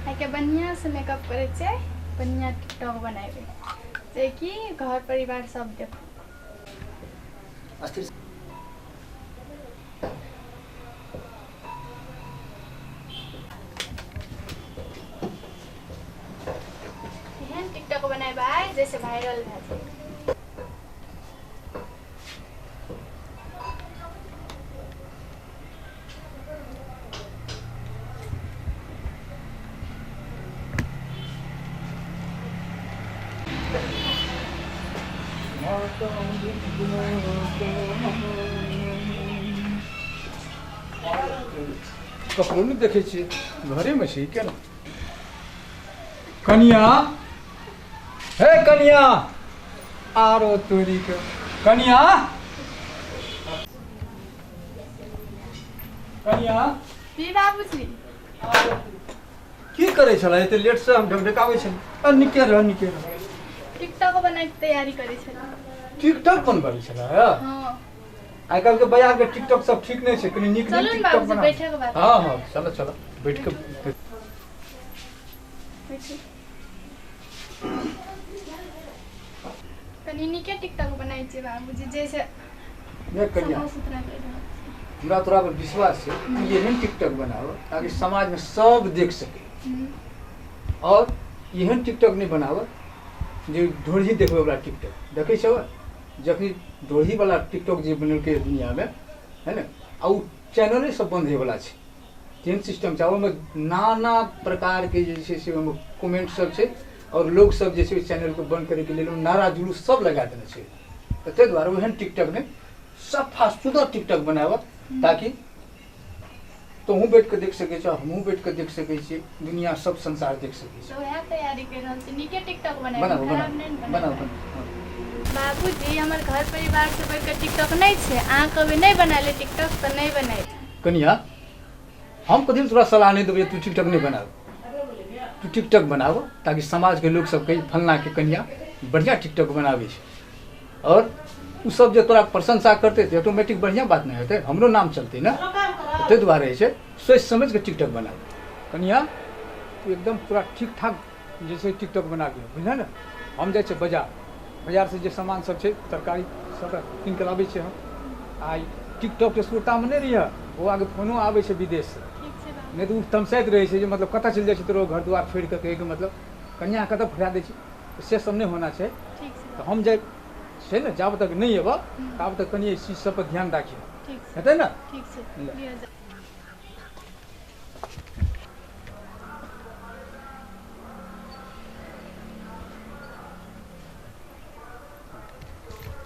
आइके बढ़िया से मेकअप करे छै, बढ़िया टिकटॉक बनाबे जे कि घर परिवार सब देखो। एहन टिकटॉक बनाबे जैसे वायरल भए जाए। ककरो नहि देखै छियै, घरेमे छै केना? कनिया, हे कनिया, आरो तोरी के कनिया, कनिया। की बाबूजी की करै छलै एते लेट से? हम ढकढकाबै छलै। आ निके रह, निके रह। टिकटॉक बनाके तैयारी करै छलै। टिकटॉक बनबै छलै? हाँ। आइ काल्हि के बाजार के टिकटॉक सब ठीक नहीं छै, कनी नीक चलू नीक ने टिकटॉक बाबूजी बना। बैठे के बात। हाँ हाँ, चलो चलो, बैठ के। बैठू। कनी नीके टिकटॉक बनाइ छै बाबूजी, जैसे नहीं कनिया, साफ सुथरा कर रहल छै। हमरा तोरा पर विश्वास छै। तू एहन टिकटॉक बनाओ ताकि समाज में सब देख सके। और एहन टिकटॉक नहीं बनाओ जे ढोढ़ी देखबै वाला टिकटॉक देखै छौ। जखनी ढोढ़ी वाला टिकटॉक जे बनेलकै दुनिया में है ने, आ उ चैनले सब बंद होय वाला छै। तेहन सिस्टम छै। ओहिमे नाना प्रकार के जे छै से ओहिमे कमेंट सब छै और लोग सब जे छै ओहि चैनल के बंद करे के लेल नारा जुलूस सब लगा देने छै। तऽ ताहि दुआरे ओहन टिकटॉक नहि, सफा सुथरा टिकटॉक बनाबऽ ताकि तोहूँ बैठ के देख सकै छह, हमहूँ बैठ के देख सकै छियै, दुनिया सब संसार देख सकै छै। तऽ वएह तैयारी कर रहल छी, नीके टिकटॉक बनाबी, बनाबू खराब बनाबू नहि ने बनाबू बनाबी। बनाबू। बाबूजी, हमर घर परिवार से बढ़िके टिकटॉक नहि छै। अहाँ कहबै नहि बनाले टिकटॉक तऽ नहि बनाबी। कनिया, हम कभी तोरा सलाह नहि देबै तू टिकटॉक नहि बनाब। तू टिकटॉक बनाबो ताकि समाजके लोक सब कही फलना के कनिया बढ़िया टिकटॉक बनाबै छै, और उ सब जे तोरा प्रशंसा करतै तऽ ऑटोमेटिक बढ़िया बात नहि हेतै, हमरो नाम चलतै ने। ताहि दुआरे जे छै सोचि समझि कऽ टिकटॉक बनाब। कनिया, तू एकदम पूरा ठीक ठाक जे छै टिकटॉक बना दियौ, बुझल ने? हम जाइ छियै बाजार, बाजारसँ जे सामान सब छै तरकारी सबटा कीन कऽ लाबै छियै हम। आ टिकटॉकके सुरतामे नहि रहियै, बौआके फोनो आबै छै विदेशसँ। ठीक छै बाबू। नहि तऽ ओ तमसाइत रहै छै जे मतलब कतऽ चलि जाइ छै तोरो घर दुआर छोड़ि कऽ, कहैके मतलब कनिया कतऽ फुरा दै छै। से सब नहि होना छै। ठीक छै। तऽ हम जाइ छै ने, जाब तक नहि एबऽ ताब तक कनि एहि चीज सब पर ध्यान राखियै। ठीक छै। हेतै ने? ठीक छै। ले। लिअ जा।